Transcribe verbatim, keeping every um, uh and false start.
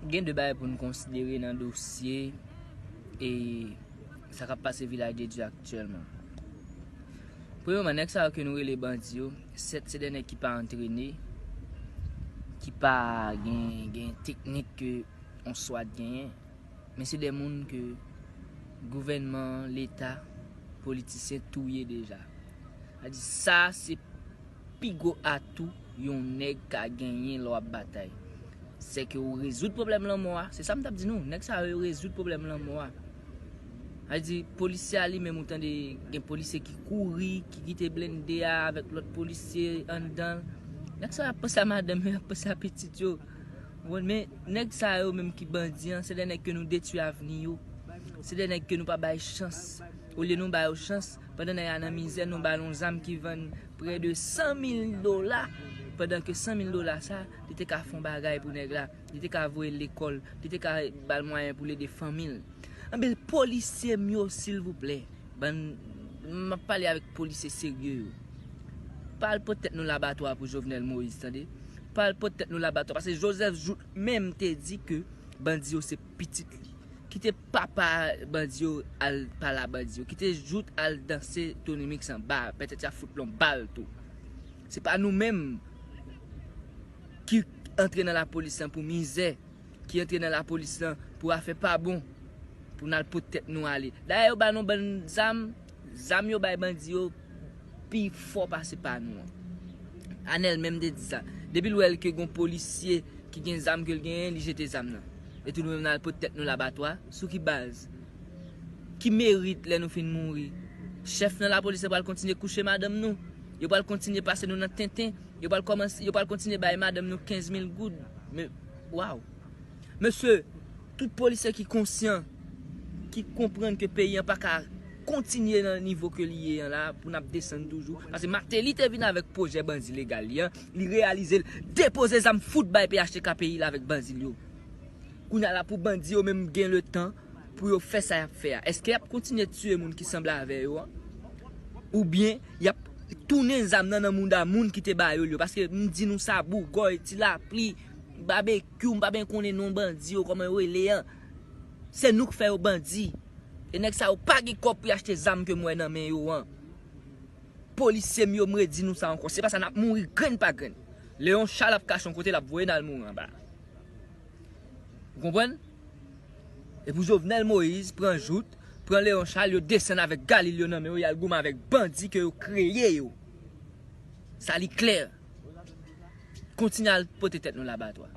Gen de bagay pou n konsidere nan dosye e sa k ap pase Vilaj de Dye aktyèlman. Premyèman, nèg sa yo ke nou rele bandi yo, sèt se de nèg ki pa antrene, ki pa gen, gen teknik ke on swat genyen, men se de moun ke gouvènman, leta, politisyen touye deja. Sa di, sa se pi gwo atou yon nèg ka genyen lè w ap batay. Se ke ou rezoud pwoblèm lanmò a. Se sa m t ap di nou. Nèg sa yo rezoud pwoblèm lanmò a. Sa di, polisye a li menm, ou tande gen polisye ki kouri, ki kite blende a avèk lòt polisye anndan. Nèg sa yo ap panse a madanm yo, y ap panse a pitit yo. Ou konprann? Men nèg sa yo menm ki bandi an, se de nèg ke nou detwi avni yo. Se de nèg ke nou pa bay chans. Olye nou ba yo chans, pandan nèg la nan mizè, nou ba l yon zam ki vann prè de san mil dola. Pandan ke san mil dola sa, li te ka fè yon bagay pou nèg la. Li te ka voye l lekòl. Li te ka ba l mwayen pou l ede fanmi l. Anben, polisye m yo, silvouplè, bann, m ap pale avèk polisye serye yo. Pa al pot tèt nou labatwa pou Jovenel Moïse, tande? Pa al pot tèt nou labatwa, paske Joseph Jouthe menm te di ke bandi yo se pitit li. Kite papa bandi yo al pale a bandi yo. Kite Jouthe al danse Tony Mix anba, petèt y a fout l yon bal tou. Se pa nou menm ki antre nan lapolis lan pou mizè, ki antre nan lapolis lan pou afè pa bon, pou n al pot tèt nou ale. Dayè, yo ba nou bann zam, zam yo bay bandi yo pi fò pase pa nou an. Anèl menm te di sa. Depi l wè l ke gon polisye ki gen zam ke l genyen, li jete zam nan. Epi nou menm n al pot tèt nou labatwa. Sou ki baz? Ki merit lè nou fin mouri? Chèf nan lapolis la pral kontinye kouche madanm nou. Yo pral kontinye pase nou nan tenten. Yo pral kòmanse, yo pral kontinye bay madanm nou kenz mil goud. Men, waw. Mesye, tout polisye ki konsyan, ki konprann ke peyi an pa ka kontinye nan nivo ke li ye an la, pou n ap desann toujou. Paske Martelly te vin avèk pwojè bandi legal li an, li reyalize l, depoze zam fout bay P H T K peyi l avèk bandi l yo. Kounye a la pou bandi yo menm gen letan pou yo fè sa y ap fè a. Èske y ap kontinye tiye moun ki sanble avè yo an? Oubyen y ap tounen zam nan nan mouda moun ki te ba yo l yo? Paske m di nou sa, Bougòy, Ti Lapli, Babekyou, m pa byen konnen non bandi yo, kòman yo rele an. Se nou k fè yo bandi. E nèg sa yo pa gen kòb pou y achte zam ke m wè nan men yo an. Polisye m yo, m redi nou sa ankò. Se pa sa, n ap mouri grenn pa grenn. Leon Charles ap kache yon kote, l ap voye n al mouri anba. Ou konprann? E pou Jovenel Moïse pran Jouthe, pran Leon Charles, yo desann avèk galil yo nan men yo, y al goumen avèk bandi ke yo kreye yo. Sa li klè. Kontinye al pote tèt nou labatwa.